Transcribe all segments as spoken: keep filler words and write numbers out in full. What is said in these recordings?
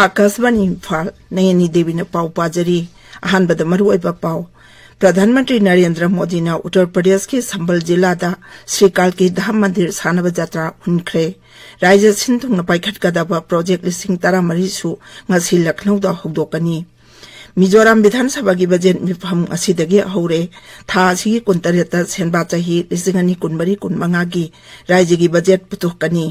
ꯑꯀꯥꯁꯕꯥꯅꯤ ꯏꯝꯐꯥꯜ, ꯅꯌꯅꯤ ꯗꯦꯕꯤꯅ ꯄꯥꯎ ꯄꯥꯖꯔꯤ꯫ ꯑꯍꯥꯟꯕꯗ ꯃꯔꯨꯑꯣꯏꯕ ꯄꯥꯎ꯫ ꯄ꯭ꯔꯙꯥꯟ ꯃꯟꯇ꯭ꯔꯤ ꯅꯔꯦꯟꯗ꯭ꯔ ꯃꯣꯗꯤꯅ ꯎꯠꯇꯔ ꯄ꯭ꯔꯗꯦꯁꯀꯤ ꯁꯝꯕꯜ ꯖꯤꯂꯥꯗ ꯁ꯭ꯔꯤ ꯀꯥꯜꯀꯤ ꯙꯥꯝ ꯃꯟꯗꯤꯔ ꯁꯥꯟꯅꯕ ꯖꯇ꯭ꯔꯥ ꯍꯨꯟꯈ꯭ꯔꯦ꯫ ꯔꯥꯖ꯭ꯌ ꯁꯤꯟ ꯊꯨꯡꯅ ꯄꯥꯏꯈꯠꯀꯗꯕ ꯄ꯭ꯔꯣꯖꯦꯛ ꯂꯤꯁꯤꯡ ꯇꯔꯥꯃꯔꯤꯁꯨ ꯉꯁꯤ ꯂꯈꯅꯧꯗ ꯍꯧꯗꯣꯛꯀꯅꯤ꯫ ꯃꯤꯖꯣꯔꯥꯝ ꯕꯤꯙꯥꯟ ꯁꯚꯥꯒꯤ ꯕꯖꯦꯠ ꯃꯤꯐꯝ ꯉꯁꯤꯗꯒꯤ ꯍꯧꯔꯦ꯫ ꯊꯥ ꯑꯁꯤꯒꯤ ꯀꯨꯟꯇꯔꯦꯠꯇ ꯁꯦꯟꯕꯥ ꯆꯍꯤ ꯂꯤꯁꯤꯡ ꯑꯅꯤ ꯀꯨꯟꯃꯔꯤ ꯀꯨꯟꯃꯉꯥꯒꯤ ꯔꯥꯖ꯭ꯌꯒꯤ ꯕꯖꯦꯠ ꯄꯨꯊꯣꯛꯀꯅꯤ꯫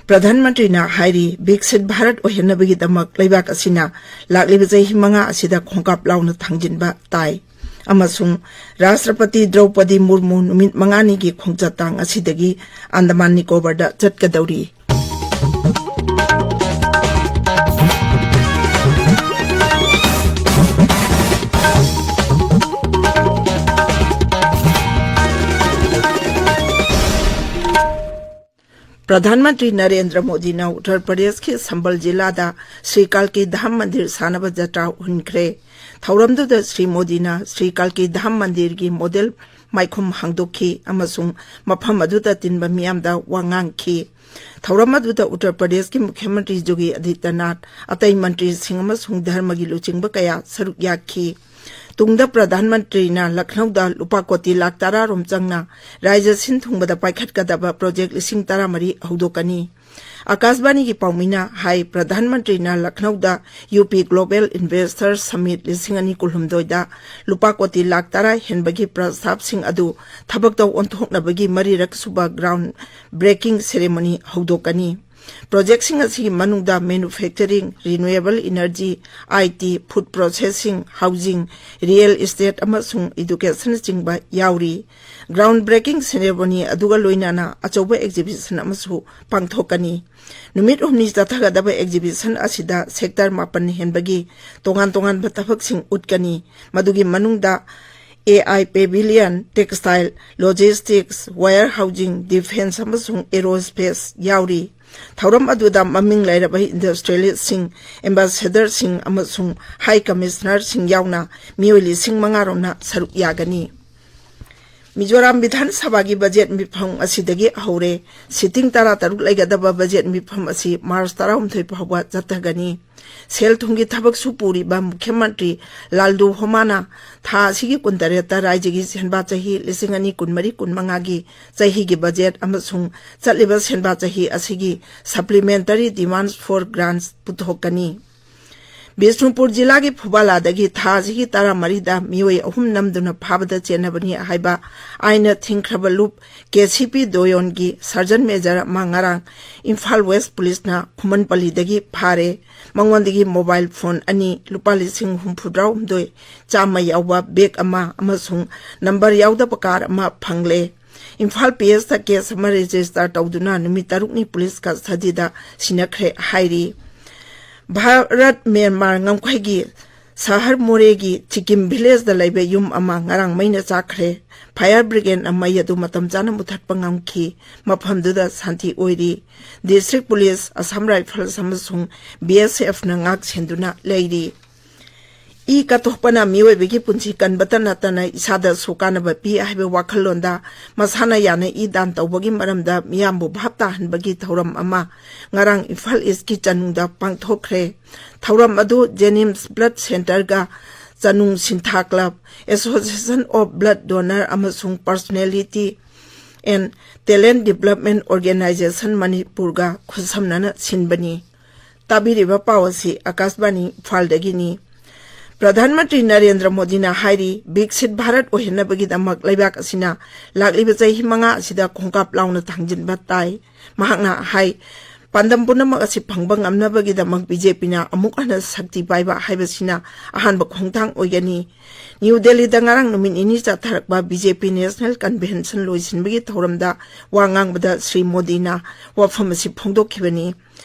ꯄ꯭ꯔꯙꯥꯟ ꯃꯟꯇ꯭ꯔꯤꯅ ꯍꯥꯏꯔꯤ, ꯕꯤꯛꯁꯤꯠ ꯚꯥꯔꯠ ꯑꯣꯏꯍꯟꯅꯕꯒꯤꯗꯃꯛ ꯂꯩꯕꯥꯛ ꯑꯁꯤꯅ ꯂꯥꯛꯂꯤꯕ ꯆꯍꯤ ꯃꯉꯥ ꯑꯁꯤꯗ ꯈꯣꯡꯀꯥꯞ ꯂꯥꯎꯅ ꯊꯥꯡꯖꯤꯟꯕ ꯇꯥꯏ꯫ ꯑꯃꯁꯨꯡ ꯔꯥꯁꯇ꯭ꯔꯄꯇꯤ ꯗ꯭ꯔꯧꯄꯗꯤ ꯃꯨꯔꯃꯨ ꯅꯨꯃꯤꯠ ꯃꯉꯥꯅꯤꯒꯤ ꯈꯣꯡꯆꯠꯇ ꯉꯁꯤꯗꯒꯤ ꯑꯟꯗꯃꯥꯟ ꯅꯤꯀꯣꯕꯔꯗ ꯆꯠꯀꯗꯧꯔꯤ꯫ ꯄ꯭ꯔꯙꯥꯟ ꯃꯟꯇ꯭ꯔꯤ ꯅꯔꯦꯟꯗ꯭ꯔ ꯃꯣꯗꯤꯅ ꯎꯠꯇꯔ ꯄ꯭ꯔꯗꯦꯁꯀꯤ ꯁꯝꯕꯜ ꯖꯤꯂꯥꯗ ꯁ꯭ꯔꯤ ꯀꯥꯜꯀꯤ ꯙꯥꯝ ꯃꯟꯗꯤꯔ ꯁꯥꯟꯅꯕ ꯖꯇ꯭ꯔꯥ ꯍꯨꯟꯈ꯭ꯔꯦ꯫ ꯊꯧꯔꯝꯗꯨꯗ ꯁ꯭ꯔꯤ ꯃꯣꯗꯤꯅ ꯁ꯭ꯔꯤ ꯀꯥꯜꯀꯤ ꯙꯥꯝ ꯃꯟꯗꯤꯔꯒꯤ ꯃꯣꯗꯦꯜ ꯃꯥꯏꯈꯨꯝ ꯍꯥꯡꯗꯣꯛꯈꯤ ꯑꯃꯁꯨꯡ ꯃꯐꯝ ꯑꯗꯨꯗ ꯇꯤꯟꯕ ꯃꯤꯌꯥꯝꯗ ꯋꯥ ꯉꯥꯡꯈꯤ꯫ ꯊꯧꯔꯝ ꯑꯗꯨꯗ ꯎꯠꯇꯔ ꯄ꯭ꯔꯗꯦꯁꯀꯤ ꯃꯨꯈ꯭ꯌ ꯃꯟꯇ꯭ꯔꯤ ꯌꯣꯒꯤ ꯑꯗꯤꯇ꯭ꯌꯅꯥꯊ, ꯑꯇꯩ ꯃꯟꯇ꯭ꯔꯤꯁꯤꯡ ꯑꯃꯁꯨꯡ ꯙꯔꯃꯒꯤ ꯂꯨꯆꯤꯡꯕ ꯀꯌꯥ ꯁꯔꯨꯛ ꯌꯥꯈꯤ꯫ ꯇꯨꯡꯗ ꯄ꯭ꯔꯙꯥꯟ ꯃꯟꯇ꯭ꯔꯤꯅ ꯂꯈꯅꯧꯗ ꯂꯨꯄꯥ ꯀꯣꯇꯤ ꯂꯥꯈ ꯇꯔꯥ ꯔꯣꯝ ꯆꯪꯅ ꯔꯥꯖ꯭ꯌ ꯁꯤꯟ ꯊꯨꯡꯕꯗ ꯄꯥꯏꯈꯠꯀꯗꯕ ꯄ꯭ꯔꯣꯖꯦꯛ ꯂꯤꯁꯤꯡ ꯇꯔꯥꯃꯔꯤ ꯍꯧꯗꯣꯛꯀꯅꯤ꯫ ꯑꯀꯥꯁꯕꯥꯅꯤꯒꯤ ꯄꯥꯎꯃꯤꯅ ꯍꯥꯏ, ꯄ꯭ꯔꯙꯥꯟ ꯃꯟꯇ꯭ꯔꯤꯅ ꯂꯈꯅꯧꯗ ꯌꯨ ꯄꯤ ꯒ꯭ꯂꯣꯕꯦꯜ ꯏꯟꯚꯦꯁꯇꯔ ꯁꯃꯤꯠ ꯂꯤꯁꯤꯡ ꯑꯅꯤ ꯀꯨꯟꯍꯨꯝꯗꯣꯏꯗ ꯂꯨꯄꯥ ꯀꯣꯇꯤ ꯂꯥꯈ ꯇꯔꯥ ꯍꯦꯟꯕꯒꯤ ꯄ꯭ꯔꯁꯇꯥꯕꯁꯤꯡ ꯑꯗꯨ ꯊꯕꯛꯇ ꯑꯣꯟꯊꯣꯛꯅꯕꯒꯤ ꯃꯔꯤꯔꯛ ꯁꯨꯕ ꯒ꯭ꯔꯥꯎꯟ ꯕ꯭ꯔꯦꯀꯤꯡ ꯁꯦꯔꯦꯃꯣꯅꯤ ꯍꯧꯗꯣꯛꯀꯅꯤ꯫ ꯄ꯭ꯔꯣꯖꯦꯛꯁꯤꯡ ꯑꯁꯤꯒꯤ ꯃꯅꯨꯡꯗ manufacturing, renewable energy, I T, food processing, housing, real estate ꯑꯃꯁꯨꯡ ꯏꯗꯨꯀꯦꯁꯟꯅꯆꯤꯡꯕ ꯌꯥꯎꯔꯤ꯫ ꯒ꯭ꯔꯥꯎꯟ ꯕ꯭ꯔꯦꯀꯤꯡ ꯁꯦꯔꯦꯃꯣꯅꯤ ꯑꯗꯨꯒ ꯂꯣꯏꯅꯅ ꯑꯆꯧꯕ ꯑꯦꯛꯖꯤꯕꯤꯁꯟ ꯑꯃꯁꯨ ꯄꯥꯡꯊꯣꯛꯀꯅꯤ꯫ ꯅꯨꯃꯤꯠ ꯍꯨꯝꯅꯤ ꯆꯠꯊꯒꯗꯕ ꯑꯦꯛꯖꯤꯕꯤꯁꯟ ꯑꯁꯤꯗ ꯁꯦꯛꯇꯔ ꯃꯥꯄꯟ ꯍꯦꯟꯕꯒꯤ ꯇꯣꯉꯥꯟ ꯇꯣꯉꯥꯟꯕ ꯊꯕꯛꯁꯤꯡ ꯎꯠꯀꯅꯤ꯫ ꯃꯗꯨꯒꯤ ꯃꯅꯨꯡꯗ A I pavilion, textile, logistics, wire housing, defence ꯑꯃꯁꯨꯡ ꯑꯦꯔꯣꯁ꯭ꯄꯦꯁ ꯌꯥꯎꯔꯤ꯫ ꯊꯧꯔꯝ ꯑꯗꯨꯗ ꯃꯃꯤꯡ ꯂꯩꯔꯕ ꯏꯟꯗꯁꯇ꯭ꯔꯤꯌꯦꯂꯤꯁꯁꯤꯡ, ꯑꯦꯝꯕꯦꯁꯦꯗꯔꯁꯤꯡ ꯑꯃꯁꯨꯡ ꯍꯥꯏ ꯀꯃꯤꯁꯅꯔꯁꯤꯡ ꯌꯥꯎꯅ ꯃꯤꯑꯣꯏ ꯂꯤꯁꯤꯡ ꯃꯉꯥ ꯔꯣꯝꯅ ꯁꯔꯨꯛ ꯌꯥꯒꯅꯤ꯫ ꯃꯤꯖꯣꯔꯥꯝ ꯕꯤꯙꯥꯟ ꯁꯚꯥꯒꯤ ꯕꯖꯦꯠ ꯃꯤꯐꯝ ꯑꯁꯤꯗꯒꯤ ꯍꯧꯔꯦ꯫ ꯁꯤꯇꯤꯡ ꯇꯔꯥꯇꯔꯨꯛ ꯂꯩꯒꯗꯕ ꯕꯖꯦꯠ ꯃꯤꯐꯝ ꯑꯁꯤ ꯃꯥꯔꯆ ꯇꯔꯥꯍꯨꯝꯗꯣꯏ ꯐꯥꯎꯕ ꯆꯠꯊꯒꯅꯤ꯫ ꯁꯦꯜ ꯊꯨꯝꯒꯤ ꯊꯕꯛ ꯁꯨ ꯄꯨꯔꯤꯕ ꯃꯨꯈ꯭ꯌ ꯃꯟꯇ꯭ꯔꯤ ꯂꯥꯜꯗꯨ ꯍꯣꯃꯥꯅ ꯊꯥ ꯑꯁꯤꯒꯤ ꯀꯨꯟꯇꯔꯦꯠꯇ ꯔꯥꯖ꯭ꯌꯒꯤ ꯁꯦꯟꯕꯥ ꯆꯍꯤ ꯂꯤꯁꯤꯡ ꯑꯅꯤ ꯀꯨꯟꯃꯔꯤ ꯀꯨꯟꯃꯉꯥꯒꯤ ꯆꯍꯤꯒꯤ ꯕꯖꯦꯠ ꯑꯃꯁꯨꯡ ꯆꯠꯂꯤꯕ ꯁꯦꯟꯕꯥ ꯆꯍꯤ ꯑꯁꯤꯒꯤ Supplementary Demands for Grants ꯄꯨꯊꯣꯛꯀꯅꯤ꯫ Bishnupur ꯖꯤꯂꯥꯒꯤ ꯐꯨꯕꯥꯂꯥꯗꯒꯤ ꯊꯥ ꯑꯁꯤꯒꯤ ꯇꯔꯥꯃꯔꯤꯗ ꯃꯤꯑꯣꯏ ꯑꯍꯨꯝ ꯅꯝꯗꯨꯅ ꯐꯥꯕꯗ ꯆꯦꯟꯅꯕꯅꯤ ꯍꯥꯏꯕ ꯑꯥꯏꯟꯅ ꯊꯤꯡꯈ꯭ꯔꯕ ꯂꯨꯞ ꯀꯦ ꯁꯤ ꯄꯤ ꯗꯣꯌꯣꯟꯒꯤ ꯁꯔꯖꯟ ꯃꯦꯖꯔ ꯑꯃ ꯉꯔꯥꯡ ꯏꯝꯐꯥꯜ ꯋꯦꯁ ꯄꯨꯂꯤꯁꯅ ꯈꯨꯃꯟ ꯄꯜꯂꯤꯗꯒꯤ ꯐꯥꯔꯦ꯫ ꯃꯉꯣꯟꯗꯒꯤ ꯃꯣꯕꯥꯏꯜ ꯐꯣꯟ ꯑꯅꯤ, ꯂꯨꯄꯥ ꯂꯤꯁꯤꯡ ꯍꯨꯝꯐꯨꯇꯔꯥꯍꯨꯝꯗꯣꯏ ꯆꯥꯝꯃ ꯌꯥꯎꯕ ꯕꯦꯒ ꯑꯃ ꯑꯃꯁꯨꯡ ꯅꯝꯕꯔ ꯌꯥꯎꯗꯕ ꯀꯥꯔ ꯑꯃ ꯐꯪꯂꯦ꯫ ꯏꯝꯐꯥꯜ ꯄꯤ ꯑꯦꯁꯇ ꯀꯦꯁ ꯑꯃ ꯔꯦꯖꯤꯁꯇꯔ ꯇꯧꯗꯨꯅ ꯅꯨꯃꯤꯠ ꯇꯔꯨꯛꯅꯤ ꯄꯨꯂꯤꯁ ꯀꯁꯇꯗꯤꯗ ꯁꯤꯟꯅꯈ꯭ꯔꯦ ꯍꯥꯏꯔꯤ꯫ ꯚꯥꯔꯠ ꯃ꯭ꯌꯥꯟꯃꯥꯔ ꯉꯝꯈꯩꯒꯤ ꯁꯍꯔ ꯃꯣꯔꯦꯒꯤ ꯆꯤꯀꯤꯝ ꯚꯤꯂꯦꯖꯇ ꯂꯩꯕ ꯌꯨꯝ ꯑꯃ ꯉꯔꯥꯡ ꯃꯩꯅ ꯆꯥꯛꯈ꯭ꯔꯦ꯫ ꯐꯥꯌꯔ ꯕ꯭ꯔꯤꯒꯦꯗꯅ ꯃꯩ ꯑꯗꯨ ꯃꯇꯝ ꯆꯥꯅ ꯃꯨꯊꯠꯄ ꯉꯝꯈꯤ꯫ ꯃꯐꯝꯗꯨꯗ ꯁꯥꯟꯇꯤ ꯑꯣꯏꯔꯤ꯫ ꯗꯤꯁꯇ꯭ꯔꯤꯛ ꯄꯨꯂꯤꯁ, ꯑꯁꯥꯝ ꯔꯥꯏꯐꯜꯁ ꯑꯃꯁꯨꯡ ꯕꯤ ꯑꯦꯁ ꯑꯦꯐꯅ ꯉꯥꯛ ꯁꯦꯟꯗꯨꯅ ꯂꯩꯔꯤ꯫ ꯏ ꯀꯠꯊꯣꯛꯄꯅ ꯃꯤꯑꯣꯏꯕꯒꯤ ꯄꯨꯟꯁꯤ ꯀꯟꯕꯇ ꯅꯠꯇꯅ ꯏꯁꯥꯗꯁꯨ ꯀꯥꯟꯅꯕ ꯄꯤ ꯍꯥꯏꯕ ꯋꯥꯈꯜꯂꯣꯟꯗ ꯃꯁꯥꯅ ꯌꯥꯅ ꯏ ꯗꯥꯟ ꯇꯧꯕꯒꯤ ꯃꯔꯝꯗ ꯃꯤꯌꯥꯝꯕꯨ ꯚꯥꯞ ꯇꯥꯍꯟꯕꯒꯤ ꯊꯧꯔꯝ ꯑꯃ ꯉꯔꯥꯡ ꯏꯝꯐꯥꯜ ꯏꯁꯀꯤ ꯆꯅꯨꯡꯗ ꯄꯥꯡꯊꯣꯛꯈ꯭ꯔꯦ꯫ ꯊꯧꯔꯝ ꯑꯗꯨ ꯖꯦꯅꯤꯝꯁ ꯕ꯭ꯂꯗ ꯁꯦꯟꯇꯔꯒ ꯆꯅꯨꯡ ꯁꯤꯟꯊꯥ club, Association of Blood Donor ꯑꯃꯁꯨꯡ Personality and Talent Development Organization ꯃꯅꯤꯄꯨꯔꯒ ꯈꯨꯠꯁꯝꯅꯅ ꯁꯤꯟꯕꯅꯤ꯫ ꯇꯥꯕꯤꯔꯤꯕ ꯄꯥꯎ ꯑꯁꯤ ꯑꯀꯥꯁꯕꯥꯅꯤ ꯏꯝꯐꯥꯜꯗꯒꯤꯅꯤ꯫ ꯄ꯭ꯔꯙꯥꯟ ꯃꯟꯇ꯭ꯔꯤ ꯅꯔꯦꯟꯗ꯭ꯔ ꯃꯣꯗꯤꯅ ꯍꯥꯏꯔꯤ, ꯕꯤꯛꯁꯤꯠ ꯚꯥꯔꯠ ꯑꯣꯏꯍꯟꯅꯕꯒꯤꯗꯃꯛ ꯂꯩꯕꯥꯛ ꯑꯁꯤꯅ ꯂꯥꯛꯂꯤꯕ ꯆꯍꯤ ꯃꯉꯥ ꯑꯁꯤꯗ ꯈꯣꯡꯀꯥꯞ ꯂꯥꯎꯅ ꯊꯥꯡꯖꯤꯟꯕ ꯇꯥꯏ꯫ ꯃꯍꯥꯛꯅ ꯍꯥꯏ, ꯄꯥꯟꯗꯝ ꯄꯨꯝꯅꯃꯛ ꯑꯁꯤ ꯐꯪꯕ ꯉꯝꯅꯕꯒꯤꯗꯃꯛ ꯕꯤ ꯖꯦ ꯄꯤꯅ ꯑꯃꯨꯛ ꯍꯟꯅ ꯁꯛꯇꯤ ꯄꯥꯏꯕ ꯍꯥꯏꯕꯁꯤꯅ ꯑꯍꯥꯟꯕ ꯈꯣꯡꯊꯥꯡ ꯑꯣꯏꯒꯅꯤ꯫ ꯅ꯭ꯌꯨ ꯗꯦꯜꯂꯤꯗ ꯉꯔꯥꯡ ꯅꯨꯃꯤꯠ ꯅꯤꯅꯤ ꯆꯠꯊꯔꯛꯄ ꯕꯤ ꯖꯦ ꯄꯤ ꯅꯦꯁꯅꯦꯜ ꯀꯟꯚꯦꯟꯁꯟ ꯂꯣꯏꯁꯤꯟꯕꯒꯤ ꯊꯧꯔꯝꯗ ꯋꯥ ꯉꯥꯡꯕꯗ ꯁ꯭ꯔꯤ ꯃꯣꯗꯤꯅ ꯋꯥꯐꯝ ꯑꯁꯤ ꯐꯣꯡꯗꯣꯛꯈꯤꯕꯅꯤ꯫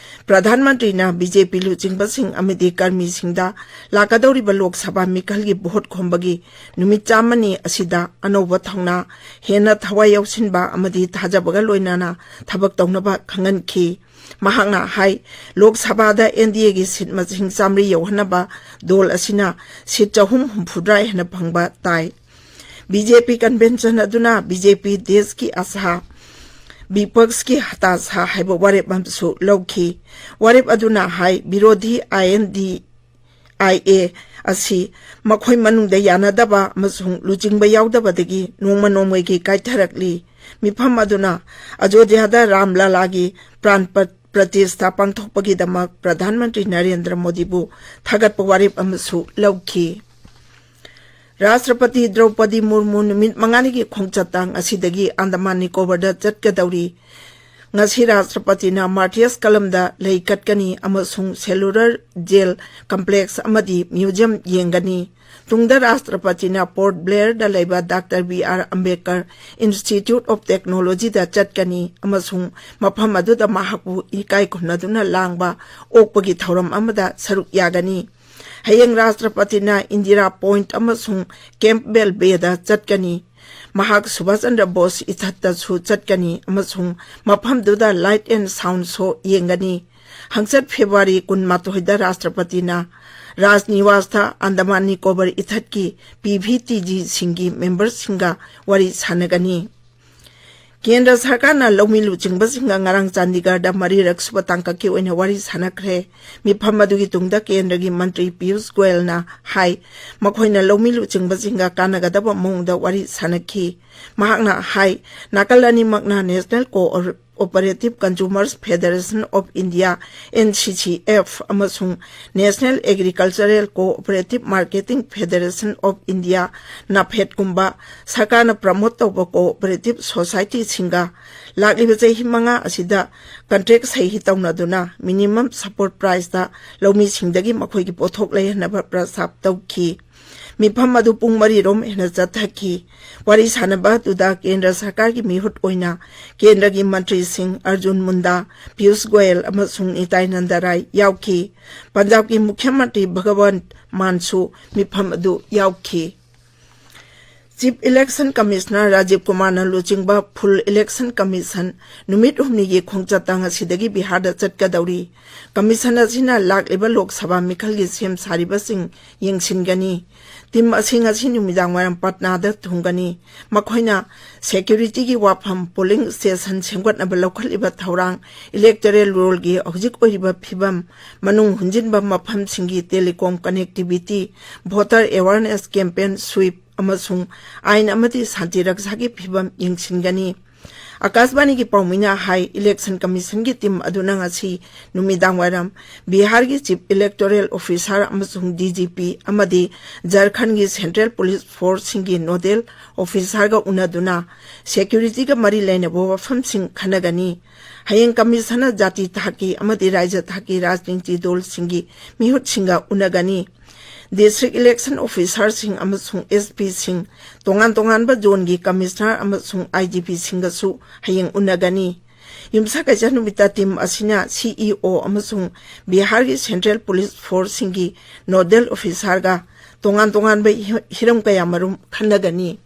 ꯄ꯭ꯔꯙꯥꯟ ꯃꯟꯇ꯭ꯔꯤꯅ ꯕꯤ ꯖꯦ ꯄꯤ ꯂꯨꯆꯤꯡꯕꯁꯤꯡ ꯑꯃꯗꯤ ꯀꯔꯃꯤꯁꯤꯡꯗ ꯂꯥꯛꯀꯗꯧꯔꯤꯕ ꯂꯣꯛ ꯁꯚꯥ ꯃꯤꯈꯜꯒꯤ ꯚꯣꯠ ꯈꯣꯝꯕꯒꯤ ꯅꯨꯃꯤꯠ ꯆꯥꯝꯃꯅꯤ ꯑꯁꯤꯗ ꯑꯅꯧꯕ ꯊꯧꯅꯥ, ꯍꯦꯟꯅ ꯊꯋꯥꯏ ꯌꯥꯎꯁꯤꯟꯕ ꯑꯃꯗꯤ ꯊꯥꯖꯕꯒ ꯂꯣꯏꯅꯅ ꯊꯕꯛ ꯇꯧꯅꯕ ꯈꯪꯍꯟꯈꯤ꯫ ꯃꯍꯥꯛꯅ ꯍꯥꯏ, ꯂꯣꯛ ꯁꯚꯥꯗ ꯑꯦꯟ ꯗꯤ ꯑꯦꯒꯤ ꯁꯤꯠ ꯃꯁꯤꯡ ꯆꯥꯝꯃꯔꯤ ꯌꯧꯍꯟꯅꯕ ꯗꯣꯜ ꯑꯁꯤꯅ ꯁꯤꯠ ꯆꯍꯨꯝ ꯍꯨꯝꯐꯨꯇꯔꯥ ꯍꯦꯟꯅ ꯐꯪꯕ ꯇꯥꯏ꯫ ꯕꯤ ꯖꯦ ꯄꯤ ꯀꯟꯚꯦꯟꯁꯟ ꯑꯗꯨꯅ ꯕꯤ ꯖꯦ ꯄꯤ ꯗꯦꯁꯀꯤ ꯑꯁꯥ, ꯕꯤꯄꯛꯁꯀꯤ ꯍꯇꯥꯁꯥ ꯍꯥꯏꯕ ꯋꯥꯔꯦꯞ ꯑꯃꯁꯨ ꯂꯧꯈꯤ꯫ ꯋꯥꯔꯦꯞ ꯑꯗꯨꯅ ꯍꯥꯏ, ꯕꯤꯔꯣꯙꯤ ꯑꯥꯏ ꯑꯦꯟ ꯗꯤ ꯑꯥꯏ ꯑꯦ ꯑꯁꯤ ꯃꯈꯣꯏ ꯃꯅꯨꯡꯗ ꯌꯥꯅꯗꯕ ꯑꯃꯁꯨꯡ ꯂꯨꯆꯤꯡꯕ ꯌꯥꯎꯗꯕꯗꯒꯤ ꯅꯣꯡꯃ ꯅꯣꯡꯃꯒꯤ ꯀꯥꯏꯊꯔꯛꯂꯤ꯫ ꯃꯤꯐꯝ ꯑꯗꯨꯅ ꯑꯌꯣꯙ꯭ꯌꯥꯗ ꯔꯥꯝ ꯂꯥꯂꯥꯒꯤ ꯄ꯭ꯔꯥꯟ ꯄ-, ꯄ꯭ꯔꯇꯤꯁꯊꯥ ꯄꯥꯡꯊꯣꯛꯄꯒꯤꯗꯃꯛ ꯄ꯭ꯔꯙꯥꯟ ꯃꯟꯇ꯭ꯔꯤ ꯅꯔꯦꯟꯗ꯭ꯔ ꯃꯣꯗꯤꯕꯨ ꯊꯥꯒꯠꯄ ꯋꯥꯔꯦꯞ ꯑꯃꯁꯨ ꯂꯧꯈꯤ꯫ ꯔꯥꯁꯇ꯭ꯔꯄꯇꯤ ꯗ꯭ꯔꯧꯄꯗꯤ ꯃꯨꯔꯃꯨ ꯅꯨꯃꯤꯠ ꯃꯉꯥꯅꯤꯒꯤ ꯈꯣꯡꯆꯠꯇ ꯉꯁꯤꯗꯒꯤ ꯑꯟꯗꯃꯥꯟ ꯅꯤꯀꯣꯕꯔꯗ ꯆꯠꯀꯗꯧꯔꯤ꯫ ꯉꯁꯤ ꯔꯥꯁꯇ꯭ꯔꯄꯇꯤꯅ ꯃꯥꯔꯇꯤꯌꯁ ꯀꯂꯝꯗ ꯂꯩ ꯀꯠꯀꯅꯤ ꯑꯃꯁꯨꯡ ꯁꯦꯂꯨꯂꯔ ꯖꯦꯜ ꯀꯝꯄ꯭ꯂꯦꯛꯁ ꯑꯃꯗꯤ ꯃ꯭ꯌꯨꯖꯤꯌꯝ ꯌꯦꯡꯒꯅꯤ꯫ ꯇꯨꯡꯗ ꯔꯥꯁꯇ꯭ꯔꯄꯇꯤꯅ ꯄꯣꯔꯠ ꯕ꯭ꯂꯦꯌꯔꯗ ꯂꯩꯕ doctor B R Ambedkar institute of ꯇꯦꯛꯅꯣꯂꯣꯖꯤꯗ ꯆꯠꯀꯅꯤ ꯑꯃꯁꯨꯡ ꯃꯐꯝ ꯑꯗꯨꯗ ꯃꯍꯥꯛꯄꯨ ꯏꯀꯥꯏ ꯈꯨꯝꯅꯗꯨꯅ ꯂꯥꯡꯕ ꯑꯣꯛꯄꯒꯤ ꯊꯧꯔꯝ ꯑꯃꯗ ꯁꯔꯨꯛ ꯌꯥꯒꯅꯤ꯫ ꯍꯌꯦꯡ ꯔꯥꯁꯇ꯭ꯔꯄꯇꯤꯅ ꯏꯟꯗꯤꯔꯥ ꯄꯣꯏꯟꯠ ꯑꯃꯁꯨꯡ ꯀꯦꯝꯞꯕꯦꯜ ꯕꯦꯗ ꯆꯠꯀꯅꯤ꯫ ꯃꯍꯥꯛ ꯁꯨꯚꯥꯁ ꯆꯟꯗ꯭ꯔ ꯕꯣꯁ ꯏꯊꯠꯇꯁꯨ ꯆꯠꯀꯅꯤ ꯑꯃꯁꯨꯡ ꯃꯐꯝꯗꯨꯗ ꯂꯥꯏꯠ ꯑꯦꯟ ꯁꯥꯎꯟ ꯁꯣ ꯌꯦꯡꯒꯅꯤ꯫ ꯍꯪꯆꯠ ꯐꯦꯕ꯭ꯔꯨꯋꯥꯔꯤ ꯀꯨꯟꯃꯥꯊꯣꯏꯗ ꯔꯥꯁꯇ꯭ꯔꯄꯇꯤꯅ ꯔꯥꯖꯅꯤꯋꯥꯁꯇ ꯑꯟꯗꯃꯥꯟ ꯅꯤꯀꯣꯕꯔ ꯏꯊꯠꯀꯤ ꯄꯤ ꯚꯤ ꯇꯤ ꯖꯤꯁꯤꯡꯒꯤ ꯃꯦꯝꯕꯔꯁꯤꯡꯒ ꯋꯥꯔꯤ ꯁꯥꯟꯅꯒꯅꯤ꯫ ꯀꯦꯟꯗ꯭ꯔ ꯁꯔꯀꯥꯔꯅ ꯂꯧꯃꯤ ꯂꯨꯆꯤꯡꯕꯁꯤꯡꯒ ꯉꯔꯥꯡ ꯆꯥꯟꯗꯤꯒꯔꯗ ꯃꯔꯤꯔꯛ ꯁꯨꯕ ꯇꯥꯡꯀꯛꯀꯤ ꯑꯣꯏꯅ ꯋꯥꯔꯤ ꯁꯥꯟꯅꯈ꯭ꯔꯦ꯫ ꯃꯤꯐꯝ ꯑꯗꯨꯒꯤ ꯇꯨꯡꯗ ꯀꯦꯟꯗ꯭ꯔꯒꯤ ꯃꯟꯇ꯭ꯔꯤ ꯄꯤꯌꯨꯁ ꯒꯣꯌꯜꯅ ꯍꯥꯏ, ꯃꯈꯣꯏꯅ ꯂꯧꯃꯤ ꯂꯨꯆꯤꯡꯕꯁꯤꯡꯒ ꯀꯥꯟꯅꯒꯗꯕ ꯃꯑꯣꯡꯗ ꯋꯥꯔꯤ ꯁꯥꯟꯅꯈꯤ꯫ ꯃꯍꯥꯛꯅ ꯍꯥꯏ, ꯅꯥꯀꯜ ꯑꯅꯤꯃꯛꯅ National Cooperative Consumers Federation of India, N C C F, ꯑꯃꯁꯨꯡ National Agricultural Cooperative Marketing Federation of India, ꯅꯐꯦꯗꯀꯨꯝꯕ ꯁꯔꯀꯥꯔꯅ ꯄ꯭ꯔꯃꯣꯠ ꯇꯧꯕ ꯀꯣꯑꯣꯄꯔꯦꯇꯤꯚ ꯁꯣꯁꯥꯏꯇꯤꯁꯤꯡꯒ ꯂꯥꯛꯂꯤꯕ ꯆꯍꯤ ꯃꯉꯥ ꯑꯁꯤꯗ ꯀꯟꯇ꯭ꯔꯦꯛ ꯁꯍꯤ ꯇꯧꯅꯗꯨꯅ ꯃꯤꯅꯤꯃꯝ ꯁꯄꯣꯔꯠ ꯄ꯭ꯔꯥꯏꯁꯇ ꯂꯧꯃꯤꯁꯤꯡꯗꯒꯤ ꯃꯈꯣꯏꯒꯤ ꯄꯣꯠꯊꯣꯛ ꯂꯩꯍꯟꯅꯕ ꯄ꯭ꯔꯁꯇꯥꯞ ꯇꯧꯈꯤ꯫ ꯃꯤꯐꯝ ꯑꯗꯨ ꯄꯨꯡ ꯃꯔꯤꯔꯣꯝ ꯍꯦꯟꯅ ꯆꯠꯊꯈꯤ꯫ ꯋꯥꯔꯤ ꯁꯥꯟꯅꯕ ꯑꯗꯨꯗ ꯀꯦꯟꯗ꯭ꯔ ꯁꯔꯀꯥꯔꯒꯤ ꯃꯤꯍꯨꯠ ꯑꯣꯏꯅ ꯀꯦꯟꯗ꯭ꯔꯒꯤ ꯃꯟꯇ꯭ꯔꯤꯁꯤꯡ ꯑꯔꯖꯨꯟ ꯃꯨꯟꯗꯥ, ꯄꯤꯌꯨꯁ ꯒꯣꯌꯜ ꯑꯃꯁꯨꯡ ꯅꯤꯇꯥꯏꯅꯟꯗ ꯔꯥꯏ ꯌꯥꯎꯈꯤ꯫ ꯄꯟꯖꯥꯕꯀꯤ ꯃꯨꯈ꯭ꯌ ꯃꯟꯇ꯭ꯔꯤ ꯚꯒꯋꯟꯠ ꯃꯥꯟꯁꯨ ꯃꯤꯐꯝ ꯑꯗꯨ ꯌꯥꯎꯈꯤ꯫ Chief Election Commissioner ꯔꯥꯖꯤꯕ ꯀꯨꯃꯥꯔꯅ ꯂꯨꯆꯤꯡꯕ Full Election Commission ꯅꯨꯃꯤꯠ ꯍꯨꯝꯅꯤꯒꯤ ꯈꯣꯡꯆꯠꯇ ꯉꯁꯤꯗꯒꯤ ꯕꯤꯍꯥꯔꯗ ꯆꯠꯀꯗꯧꯔꯤ꯫ Commission ꯑꯁꯤꯅ ꯂꯥꯛꯂꯤꯕ ꯂꯣꯛ ꯁꯚꯥ ꯃꯤꯈꯜꯒꯤ ꯁꯦꯝ ꯁꯥꯔꯤꯕꯁꯤꯡ ꯌꯦꯡꯁꯤꯟꯒꯅꯤ꯫ Team ꯑꯁꯤ ꯉꯁꯤ ꯅꯨꯃꯤꯗꯥꯡ ꯋꯥꯏꯔꯝ ꯄꯠꯅꯥꯗ ꯊꯨꯡꯒꯅꯤ꯫ ꯃꯈꯣꯏꯅ securityꯒꯤ ꯋꯥꯐꯝ, polling station ꯁꯦꯝꯒꯠꯅꯕ ꯂꯧꯈꯠꯂꯤꯕ ꯊꯧꯔꯥꯡ, electoral rollꯒꯤ ꯍꯧꯖꯤꯛ ꯑꯣꯏꯔꯤꯕ ꯐꯤꯕꯝ, ꯃꯅꯨꯡ ꯍꯨꯟꯖꯤꯟꯕ ꯃꯐꯝꯁꯤꯡꯒꯤ telecom connectivity, voter awareness campaign, sweep ꯑꯃꯁꯨꯡ ꯑꯥꯏꯟ ꯑꯃꯗꯤ ꯁꯥꯟꯇꯤ ꯔꯛꯁꯥꯒꯤ ꯐꯤꯕꯝ ꯌꯦꯡꯁꯤꯟꯒꯅꯤ꯫ ꯑꯀꯥꯁꯕꯥꯅꯤꯒꯤ ꯄꯥꯎꯃꯤꯅ ꯍꯥꯏ, Election Commissionꯒꯤ team ꯑꯗꯨꯅ ꯉꯁꯤ ꯅꯨꯃꯤꯗꯥꯡ ꯋꯥꯏꯔꯝ ꯕꯤꯍꯥꯔꯒꯤ Chief Electoral Officer ꯑꯃꯁꯨꯡ DGP ꯑꯃꯗꯤ ꯖꯔꯈꯟꯒꯤ Central Police Forceꯁꯤꯡꯒꯤ nodal officerꯒ ꯎꯅꯗꯨꯅ securityꯒ ꯃꯔꯤ ꯂꯩꯅꯕ ꯋꯥꯐꯝꯁꯤꯡ ꯈꯟꯅꯒꯅꯤ꯫ ꯍꯌꯦꯡ commissionꯅ ꯖꯥꯇꯤ ꯊꯥꯛꯀꯤ ꯑꯃꯗꯤ ꯔꯥꯖ꯭ꯌ ꯊꯥꯛꯀꯤ ꯔꯥꯖꯅꯤꯇꯤ ꯗꯜꯁꯤꯡꯒꯤ ꯃꯤꯍꯨꯠꯁꯤꯡꯒ ꯎꯅꯒꯅꯤ꯫ District Election Officerꯁꯤꯡ ꯑꯃꯁꯨꯡ SPꯁꯤꯡ, ꯇꯣꯉꯥꯟ ꯇꯣꯉꯥꯟꯕ zoneꯒꯤ commissioner ꯑꯃꯁꯨꯡ IGPꯁꯤꯡꯒꯁꯨ ꯍꯌꯦꯡ ꯎꯅꯒꯅꯤ꯫ ꯌꯨꯝꯁꯀꯩꯁ ꯅꯨꯃꯤꯠꯇ team ꯑꯁꯤꯅ CEO ꯑꯃꯁꯨꯡ ꯕꯤꯍꯥꯔꯒꯤ Central Police Forceꯁꯤꯡꯒꯤ nodal officerꯒ ꯇꯣꯉꯥꯟ ꯇꯣꯉꯥꯟꯕ ꯍꯤ-, ꯍꯤꯔꯝ ꯀꯌꯥ ꯃꯔꯨꯝ ꯈꯟꯅꯒꯅꯤ꯫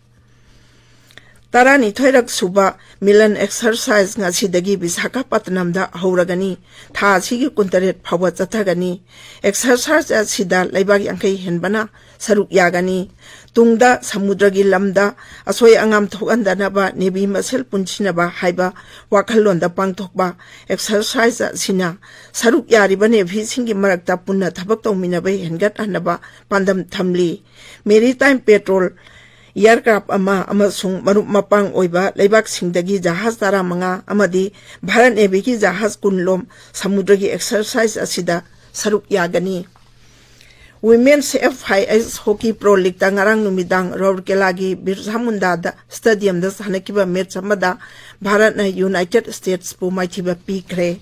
ꯇꯔꯥꯅꯤꯊꯣꯏꯔꯛ ꯁꯨꯕ Milan Exercise ꯉꯁꯤꯗꯒꯤ ꯕꯤꯁꯥꯈꯥꯄꯠꯇꯅꯝꯗ ꯍꯧꯔꯒꯅꯤ꯫ ꯊꯥ ꯑꯁꯤꯒꯤ ꯀꯨꯟꯇꯔꯦꯠ ꯐꯥꯎꯕ ꯆꯠꯊꯒꯅꯤ꯫ Exercise ꯑꯁꯤꯗ ꯂꯩꯕꯥꯛ ꯌꯥꯡꯈꯩ ꯍꯦꯟꯕꯅ ꯁꯔꯨꯛ ꯌꯥꯒꯅꯤ꯫ ꯇꯨꯡꯗ ꯁꯃꯨꯗ꯭ꯔꯒꯤ ꯂꯝꯗ ꯑꯁꯣꯏ ꯑꯉꯥꯝ ꯊꯣꯛꯍꯟꯗꯅꯕ Navy ꯃꯁꯦꯜ ꯄꯨꯟꯁꯤꯟꯅꯕ ꯍꯥꯏꯕ ꯋꯥꯈꯜꯂꯣꯟꯗ ꯄꯥꯡꯊꯣꯛꯄ exercise ꯑꯁꯤꯅ ꯁꯔꯨꯛ ꯌꯥꯔꯤꯕ Navyꯁꯤꯡꯒꯤ ꯃꯔꯛꯇ ꯄꯨꯟꯅ ꯊꯕꯛ ꯇꯧꯃꯤꯟꯅꯕ ꯍꯦꯟꯒꯠꯍꯟꯅꯕ ꯄꯥꯟꯗꯝ ꯊꯝꯂꯤ꯫ Maritime patrol aircraft ꯑꯃ ꯑꯃꯁꯨꯡ ꯃꯔꯨꯞ ꯃꯄꯥꯡ ꯑꯣꯏꯕ ꯂꯩꯕꯥꯛꯁꯤꯡꯗꯒꯤ ꯖꯍꯥꯖ ꯇꯔꯥꯃꯉꯥ ꯑꯃꯗꯤ ꯚꯥꯔꯠ Navyꯒꯤ ꯖꯍꯥꯖ ꯀꯨꯟ ꯂꯣꯝ ꯁꯃꯨꯗ꯭ꯔꯒꯤ exercise ꯑꯁꯤꯗ ꯁꯔꯨꯛ ꯌꯥꯒꯅꯤ꯫ Women's FIS Hockey Pro Leagueꯇ ꯉꯔꯥꯡ ꯅꯨꯃꯤꯗꯥꯡ ꯔꯧꯔꯀꯦꯂꯥꯒꯤ ꯕꯤꯔꯁꯥ ꯃꯨꯟꯗꯥꯗ stadiumꯗ ꯁꯥꯟꯅꯈꯤꯕ match ꯑꯃꯗ ꯚꯥꯔꯠꯅ United Statesꯄꯨ ꯃꯥꯏꯊꯤꯕ ꯄꯤꯈ꯭ꯔꯦ꯫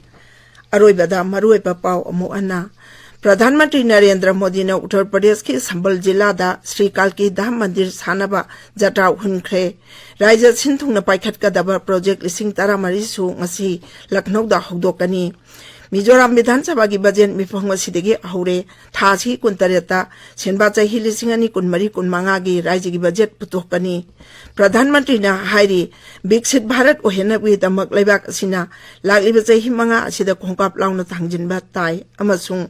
ꯑꯔꯣꯏꯕꯗ ꯃꯔꯨꯑꯣꯏꯕ ꯄꯥꯎ ꯑꯃꯨꯛ ꯍꯟꯅ꯫ ꯄ꯭ꯔꯙꯥꯟ ꯃꯟꯇ꯭ꯔꯤ ꯅꯔꯦꯟꯗ꯭ꯔ ꯃꯣꯗꯤꯅ ꯎꯠꯇꯔ ꯄ꯭ꯔꯗꯦꯁꯀꯤ ꯁꯝꯕꯜ ꯖꯤꯂꯥꯗ ꯁ꯭ꯔꯤ ꯀꯥꯜꯀꯤ ꯙꯥꯝ ꯃꯟꯗꯤꯔ ꯁꯥꯅꯕ ꯖꯇ꯭ꯔꯥ ꯍꯨꯟꯈ꯭ꯔꯦ꯫ ꯔꯥꯖ꯭ꯌ ꯁꯤꯟ ꯊꯨꯡꯅ ꯄꯥꯏꯈꯠꯀꯗꯕ project ꯂꯤꯁꯤꯡ ꯇꯔꯥꯃꯔꯤꯁꯨ ꯉꯁꯤ ꯂꯈꯅꯧꯗ ꯍꯧꯗꯣꯛꯀꯅꯤ꯫ ꯃꯤꯖꯣꯔꯥꯝ ꯕꯤꯙꯥꯟ ꯁꯚꯥꯒꯤ ꯕꯖꯦꯠ ꯃꯤꯐꯝ ꯑꯁꯤꯗꯒꯤ ꯍꯧꯔꯦ꯫ ꯊꯥ ꯑꯁꯤꯒꯤ ꯀꯨꯟꯇꯔꯦꯠꯇ ꯁꯦꯟꯕꯥ ꯆꯍꯤ ꯂꯤꯁꯤꯡ ꯑꯅꯤ ꯀꯨꯟꯃꯔꯤ ꯀꯨꯟꯃꯉꯥꯒꯤ ꯔꯥꯏꯖꯒꯤ ꯕꯖꯦꯠ ꯄꯨꯊꯣꯛꯀꯅꯤ꯫ ꯄ꯭ꯔꯙꯥꯟ ꯃꯟꯇ꯭ꯔꯤꯅ ꯍꯥꯏꯔꯤ, ꯕꯤꯛꯁꯤꯠ ꯚꯥꯔꯠ ꯑꯣꯏꯍꯟꯅꯕꯒꯤꯗꯃꯛ ꯂꯩꯕꯥꯛ ꯑꯁꯤꯅ ꯂꯥꯛꯂꯤꯕ ꯆꯍꯤ ꯃꯉꯥ ꯑꯁꯤꯗ ꯈꯣꯡꯀꯥꯞ ꯂꯥꯎꯅ ꯊꯥꯡꯖꯤꯟꯕ ꯇꯥꯏ ꯑꯃꯁꯨꯡ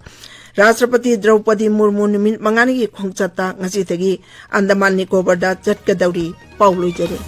ꯔꯥꯁꯇ꯭ꯔꯄꯇꯤ ꯗ꯭ꯔꯧꯄꯗꯤ ꯃꯨꯔꯃꯨ ꯅꯨꯃꯤꯠ ꯃꯉꯥꯅꯤꯒꯤ ꯈꯣꯡꯆꯠꯇ ꯉꯁꯤꯗꯒꯤ ꯑꯟꯗꯃꯥꯟ ꯅꯤꯀꯣꯕꯔꯗ ꯆꯠꯀꯗꯧꯔꯤ꯫ ꯄꯥꯎ ꯂꯣꯏꯖꯔꯦ꯫